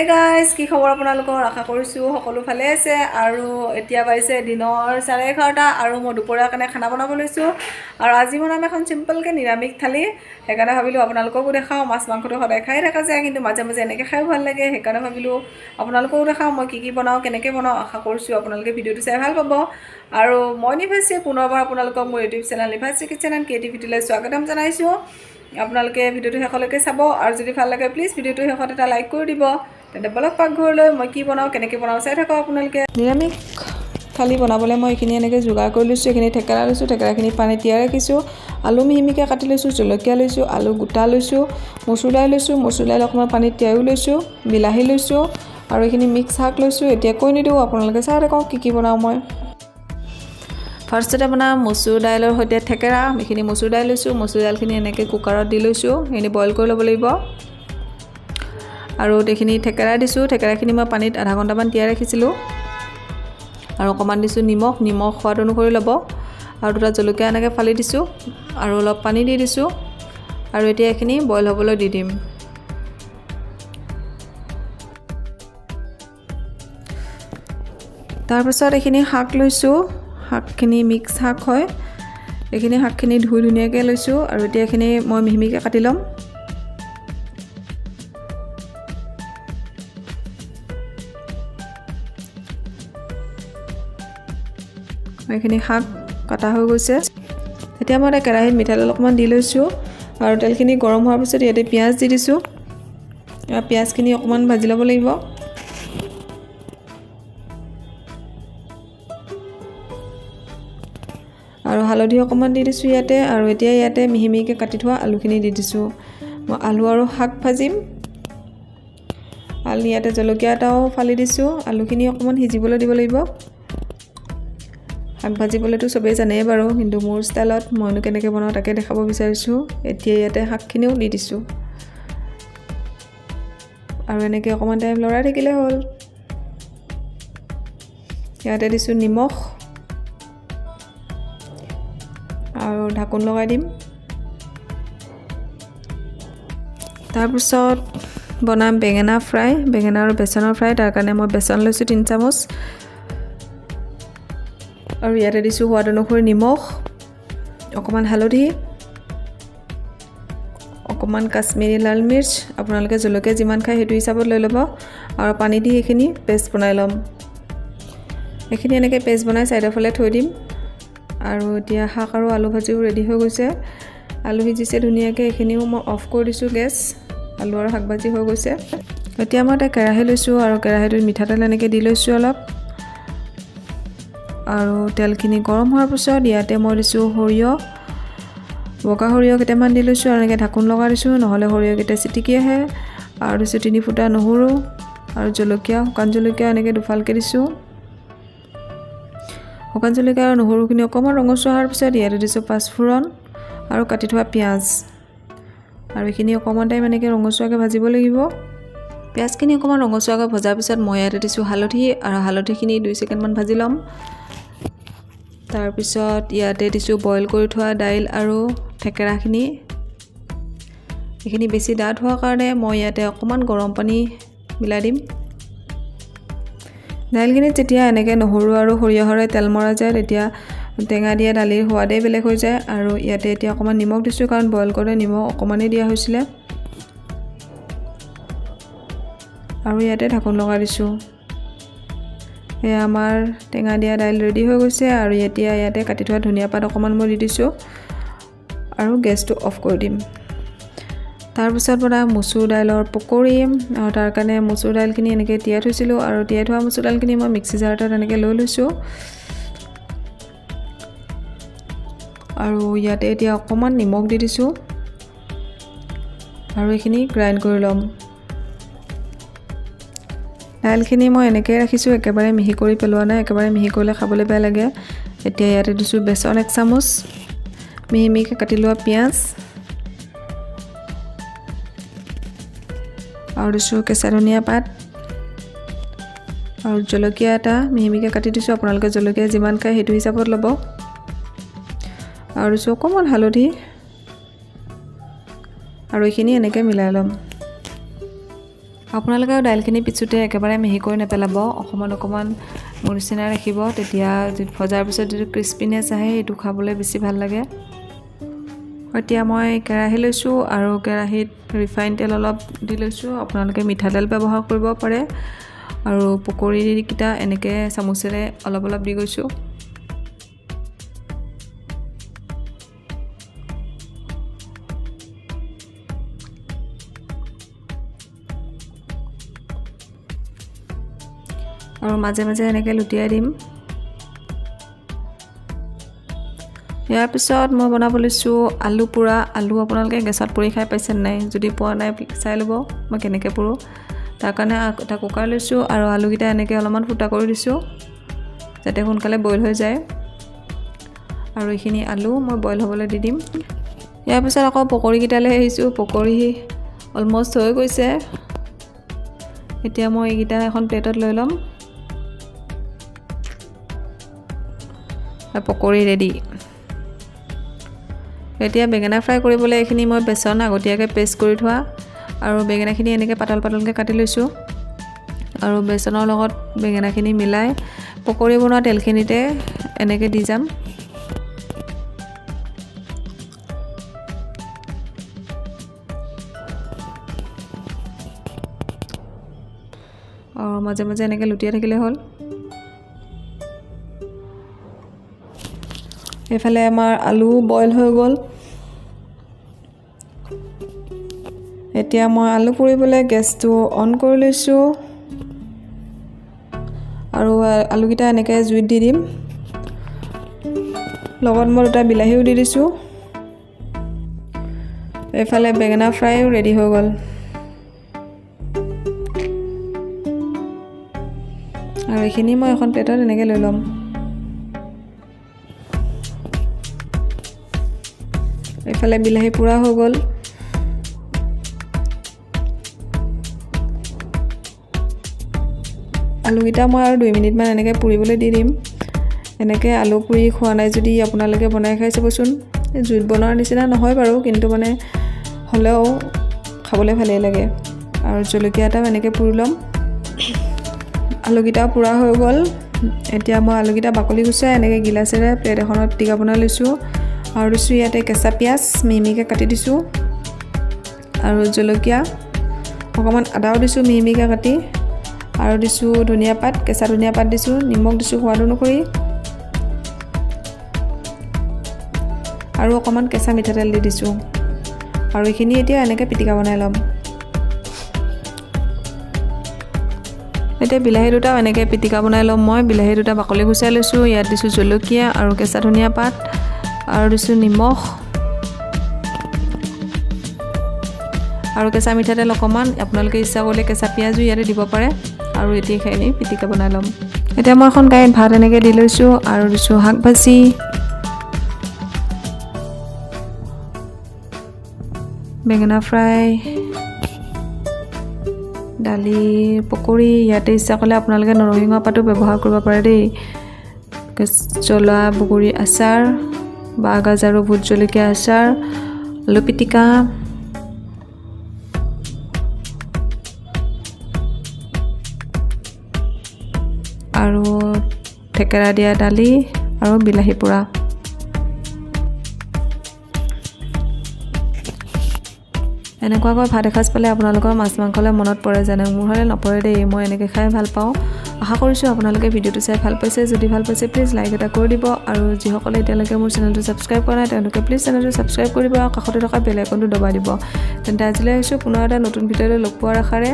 Hey guys, কি খবৰ আপোনালোকৰ? আশা কৰিছোঁ সকলো ভালে আছে। আৰু এতিয়া বাজিছে দিনৰ 11:30 আৰু মই দুপৰীয়াৰ কাৰণে খানা বনাব লৈছোঁ। আৰু আজি বনাম এখন চিম্পলকৈ নিৰামিষ থালি। সেইকাৰণে ভাবিলোঁ আপোনালোককো দেখাওঁ। মাছ মাংসটো সদায় খাই থকা যায়, কিন্তু মাজে মাজে এনেকৈ খায়ো ভাল লাগে। সেইকাৰণে ভাবিলোঁ আপোনালোককো দেখাওঁ মই কি কি বনাওঁ, কেনেকৈ বনাওঁ। আশা কৰিছোঁ আপোনালোকে ভিডিঅ'টো চাই ভাল পাব। আৰু মই নিভাশ্ৰীয়ে পুনৰবাৰ আপোনালোকক মোৰ YouTube channel Nibhashree kitchen and ক্ৰিয়েটিভিটিলৈ স্বাগতম জনাইছোঁ। আপোনালোকে ভিডিঅ'টো শেষলৈকে চাব আৰু যদি ভাল লাগে, প্লিজ ভিডিঅ'টো শেষত এটা লাইক কৰি দিব। তেন্তে বলক পাকঘৰলৈ, মই কি বনাওঁ, কেনেকৈ বনাওঁ চাই থাকক আপোনালোকে। নিৰামিষ থালি বনাবলৈ মই এইখিনি এনেকৈ যোগাৰ কৰি লৈছোঁ। এইখিনি থেকেৰা লৈছোঁ, থেকেৰাখিনি পানীত তিয়াই ৰাখিছোঁ। আলু মিহি মিহিকৈ কাটি লৈছোঁ, জলকীয়া লৈছোঁ, আলু গোটা লৈছোঁ, মচুৰ দাইল লৈছোঁ, মচুৰ দাইল অকণমান পানীত তিয়াইও লৈছোঁ, বিলাহী লৈছোঁ আৰু এইখিনি মিক্স শাক লৈছোঁ। এতিয়া কৈ নিদিওঁ, আপোনালোকে চাই থাকক কি কি বনাওঁ মই। ফাৰ্ষ্টতে বনাম মচুৰ দাইলৰ সৈতে থেকেৰা। এইখিনি মচুৰ দাইল লৈছোঁ, মচুৰ দাইলখিনি এনেকৈ কুকাৰত দি লৈছোঁ, সেইখিনি বইল কৰি ল'ব লাগিব। আৰু এইখিনি থেকেৰা দিছোঁ, থেকেৰাখিনি মই পানীত আধা ঘণ্টামান তিয়াই ৰাখিছিলোঁ। আৰু অকণমান দিছোঁ নিমখ, নিমখ সোৱাদ অনুসৰি ল'ব। আৰু দুটা জলকীয়া এনেকৈ ফালি দিছোঁ আৰু অলপ পানী দি দিছোঁ। আৰু এতিয়া এইখিনি বইল হ'বলৈ দি দিম। তাৰপিছত এইখিনি শাক লৈছোঁ, শাকখিনি মিক্স শাক হয়। এইখিনি শাকখিনি ধুই ধুনীয়াকৈ লৈছোঁ আৰু এতিয়া এইখিনি মই মিহি মিহিকৈ কাটি ল'ম। এইখিনি শাক কটা হৈ গৈছে। এতিয়া মই এটা কেৰাহীত মিঠাতেল অকণমান দি লৈছোঁ আৰু তেলখিনি গৰম হোৱাৰ পিছত ইয়াতে পিঁয়াজ দি দিছোঁ। পিঁয়াজখিনি অকণমান ভাজি ল'ব লাগিব। আৰু হালধি অকণমান দি দিছোঁ ইয়াতে। আৰু এতিয়া ইয়াতে মিহি মিহিকৈ কাটি থোৱা আলুখিনি দি দিছোঁ। মই আলু আৰু শাক ভাজিম। আলু ইয়াতে জলকীয়া এটাও ফালি দিছোঁ। আলুখিনি অকণমান সিজিবলৈ দিব লাগিব। শাক ভাজিবলৈতো চবেই জানেই বাৰু, কিন্তু মোৰ ষ্টাইলত মইনো কেনেকৈ বনাওঁ তাকে দেখাব বিচাৰিছোঁ। এতিয়া ইয়াতে শাকখিনিও দি দিছোঁ আৰু এনেকৈ অকণমান টাইম লৰাই থাকিলে হ'ল। ইয়াতে দিছোঁ নিমখ আৰু ঢাকোন লগাই দিম। তাৰপিছত বনাম বেঙেনা ফ্ৰাই, বেঙেনা আৰু বেচনৰ ফ্ৰাই। তাৰ কাৰণে মই বেচন লৈছোঁ 3 চামুচ আৰু ইয়াতে দিছোঁ সোৱাদ অনুসৰি নিমখ, অকণমান হালধি, অকণমান কাশ্মীৰী লাল মিৰ্চ। আপোনালোকে জলকীয়া যিমান খায় সেইটো হিচাপত লৈ ল'ব। আৰু পানী দি সেইখিনি পেষ্ট বনাই ল'ম। এইখিনি এনেকৈ পেষ্ট বনাই ছাইডৰ ফালে থৈ দিম। আৰু এতিয়া শাক আৰু আলু ভাজিও ৰেডি হৈ গৈছে। আলু সিজিছে ধুনীয়াকৈ, এইখিনিও মই অফ কৰি দিছোঁ গেছ। আলু আৰু শাক ভাজি হৈ গৈছে। এতিয়া মই এটা কেৰাহী লৈছোঁ আৰু কেৰাহীটোত মিঠাতেল এনেকৈ দি লৈছোঁ অলপ। আৰু তেলখিনি গৰম হোৱাৰ পিছত ইয়াতে মই দিছোঁ সৰিয়হ, বগা সৰিয়হ কেইটামান দি লৈছোঁ আৰু এনেকৈ ঢাকোন লগাই দিছোঁ, নহ'লে সৰিয়হকেইটা চিটিকি আহে। আৰু দিছোঁ 3 ফুটা নহৰু আৰু জলকীয়া, শুকান জলকীয়া এনেকৈ দুফালকৈ দিছোঁ। শুকান জলকীয়া আৰু নহৰুখিনি অকণমান ৰঙচুৱা হোৱাৰ পিছত ইয়াতে দিছোঁ পাঁচফোৰণ আৰু কাটি থোৱা পিঁয়াজ। আৰু এইখিনি অকণমান টাইম এনেকৈ ৰঙচুৱাকৈ ভাজিব লাগিব। পিঁয়াজখিনি অকণমান ৰঙচুৱাকৈ ভজাৰ পিছত মই ইয়াতে দিছোঁ হালধি আৰু হালধিখিনি 2 ছেকেণ্ডমান ভাজি ল'ম। তাৰপিছত ইয়াতে দিছোঁ বইল কৰি থোৱা দাইল আৰু থেকেৰাখিনি। এইখিনি বেছি ডাঠ হোৱাৰ কাৰণে মই ইয়াতে অকণমান গৰম পানী মিলাই দিম। দাইলখিনিত যেতিয়া এনেকৈ নহৰু আৰু সৰিয়হৰে তেল মৰা যায়, তেতিয়া টেঙা দিয়া দালিৰ সোৱাদেই বেলেগ হৈ যায়। আৰু ইয়াতে এতিয়া অকণমান নিমখ দিছোঁ, কাৰণ বইল কৰোঁতে নিমখ অকণমানেই দিয়া হৈছিলে। আৰু ইয়াতে ঢাকোন লগাই দিছোঁ। এয়া আমাৰ টেঙা দিয়া দাইল ৰেডি হৈ গৈছে। আৰু এতিয়া ইয়াতে কাটি থোৱা ধনিয়া পাত অকণমান মই দি দিছোঁ আৰু গেছটো অফ কৰি দিম। তাৰপিছত বনাম মচুৰ দাইলৰ পকৰি। আৰু তাৰ কাৰণে মচুৰ দাইলখিনি এনেকৈ তিয়াই থৈছিলোঁ আৰু তিয়াই থোৱা মচুৰ দাইলখিনি মই মিক্সি জাৰটোত এনেকৈ লৈ লৈছোঁ। আৰু ইয়াতে এতিয়া অকণমান নিমখ দি দিছোঁ আৰু এইখিনি গ্ৰাইণ্ড কৰি ল'ম। দাইলখিনি মই এনেকৈয়ে ৰাখিছোঁ, একেবাৰে মিহি কৰি পেলোৱা নাই। একেবাৰে মিহি কৰিলে খাবলৈ বেয়া লাগে। এতিয়া ইয়াতে দিছোঁ বেচন 1 চামুচ, মিহি মিহিকৈ কাটি লোৱা পিঁয়াজ আৰু দিছোঁ কেঁচা ধনিয়া পাত আৰু জলকীয়া এটা মিহি মিহিকৈ কাটি দিছোঁ। আপোনালোকে জলকীয়া যিমান খায় সেইটো হিচাপত ল'ব। আৰু দিছোঁ অকণমান হালধি আৰু এইখিনি এনেকৈ মিলাই ল'ম। আপোনালোকেও দাইলখিনি পিছোঁতে একেবাৰে মিহি কৰি নেপেলাব, অকণমান অকণমান মোৰ নিচিনা ৰাখিব। তেতিয়া ভজাৰ পিছত যিটো ক্ৰিস্পিনেছ আহে সেইটো খাবলৈ বেছি ভাল লাগে। এতিয়া মই কেৰাহী লৈছোঁ আৰু কেৰাহীত ৰিফাইন তেল অলপ দি লৈছোঁ। আপোনালোকে মিঠাতেল ব্যৱহাৰ কৰিব পাৰে। আৰু পকৰীকেইটা এনেকৈ চামুচেৰে অলপ অলপ দি গৈছোঁ। আৰু মাজে মাজে এনেকৈ লুটিয়াই দিম। ইয়াৰ পিছত মই বনাব লৈছোঁ আলু পোৰা। আলু আপোনালোকে গেছত পুৰি খাই পাইছে নাই? যদি পোৱা নাই চাই ল'ব মই কেনেকৈ পুৰোঁ। তাৰ কাৰণে এটা কুকাৰ লৈছোঁ আৰু আলুকেইটা এনেকৈ অলপমান ফুটা কৰি দিছোঁ যাতে সোনকালে বইল হৈ যায়। আৰু এইখিনি আলু মই বইল হ'বলৈ দি দিম। ইয়াৰ পিছত আকৌ পকৰীকেইটালৈ আহিছোঁ। পকৰী অলমষ্ট হৈ গৈছে। এতিয়া মই এইকেইটা এখন প্লেটত লৈ ল'ম। পকৰী ৰেডি। এতিয়া বেঙেনা ফ্ৰাই কৰিবলৈ এইখিনি মই বেচন আগতীয়াকৈ পেষ্ট কৰি থোৱা আৰু বেঙেনাখিনি এনেকৈ পাতল পাতলকৈ কাটি লৈছোঁ। আৰু বেচনৰ লগত বেঙেনাখিনি মিলাই পকৰী বনোৱা তেলখিনিতে এনেকৈ দি যাম। আৰু মাজে মাজে এনেকৈ লুটিয়াই থাকিলে হ'ল। এইফালে আমাৰ আলু বইল হৈ গ'ল। এতিয়া মই আলু পুৰিবলৈ গেছটো অন কৰি লৈছোঁ আৰু আলুকেইটা এনেকৈ জুইত দি দিম। লগত মই দুটা বিলাহীও দি দিছোঁ। এইফালে বেঙেনা ফ্ৰাইও ৰেডি হৈ গ'ল। আৰু এইখিনি মই এখন প্লেটত এনেকৈ লৈ ল'ম। এইফালে বিলাহী পোৰা হৈ গ'ল। আলুকেইটা মই আৰু 2 মিনিটমান এনেকৈ পুৰিবলৈ দি দিম। এনেকৈ আলু পুৰি খোৱা নাই যদি আপোনালোকে বনাই খাই চাবচোন। জুইত বনোৱাৰ নিচিনা নহয় বাৰু, কিন্তু মানে হ'লেও খাবলৈ ভালেই লাগে। আৰু জলকীয়া এটাও এনেকৈ পুৰি ল'ম। আলুকেইটা পোৰা হৈ গ'ল। এতিয়া মই আলুকেইটা বাকলি গুচাই এনেকৈ গিলাচেৰে প্লেট এখনত পিটিকা বনাই লৈছোঁ। আৰু দিছোঁ ইয়াতে কেঁচা পিঁয়াজ মিহি মিহিকৈ কাটি দিছোঁ আৰু জলকীয়া অকণমান আদাও দিছোঁ মিহি মিহিকৈ কাটি। আৰু দিছোঁ ধনিয়া পাত, কেঁচা ধনিয়া পাত দিছোঁ, নিমখ দিছোঁ সোৱাদ অনুসৰি আৰু অকণমান কেঁচা মিঠাতেল দি দিছোঁ। আৰু এইখিনি এতিয়া এনেকৈ পিটিকা বনাই ল'ম। এতিয়া বিলাহী দুটাও এনেকৈ পিটিকা বনাই ল'ম। মই বিলাহী দুটা বাকলি গুচাই লৈছোঁ। ইয়াত দিছোঁ জলকীয়া আৰু কেঁচা ধনিয়া পাত আৰু দিছোঁ নিমখ আৰু কেঁচা মিঠাতেল অকণমান। আপোনালোকে ইচ্ছা কৰিলে কেঁচা পিঁয়াজো ইয়াতে দিব পাৰে। আৰু এতিয়া এইখিনি পিটিকা বনাই ল'ম। এতিয়া মই এখন কেৰাহীত ভাত এনেকৈ দি লৈছোঁ আৰু দিছোঁ শাক ভাজি, বেঙেনা ফ্ৰাই, দালি, পকৰী। ইয়াতে ইচ্ছা কৰিলে আপোনালোকে নৰসিংহ পাতো ব্যৱহাৰ কৰিব পাৰে দেই। জ্বলা বগৰী আচাৰ, বাঁহগাজ আৰু ভোট জলকীয়া আচাৰ, আলু পিটিকা, আৰু থেকেৰা দিয়া দালি আৰু বিলাহী পোৰা। এনেকুৱাকৈ ভাত এসাঁজ পালে আপোনালোকৰ মাছ মাংসলৈ মনত পৰে জানো? মোৰ হ'লে নপৰে দেই, মই এনেকৈ খাই ভাল পাওঁ। আশা কৰিছোঁ আপোনালোকে ভিডিঅ'টো চাই ভাল পাইছে। যদি ভাল পাইছে প্লিজ লাইক এটা কৰি দিব। আৰু যিসকলে এতিয়ালৈকে মোৰ চেনেলটো ছাবস্ক্ৰাইব কৰা নাই তেওঁলোকে প্লিজ চেনেলটো ছাবস্ক্ৰাইব কৰিব আৰু কাষতে থকা বেল আইকনটো দবাই দিব। তেন্তে আজিলৈ আহিছোঁ, পুনৰ এটা নতুন ভিডিঅ'লৈ লগ পোৱাৰ আশাৰে।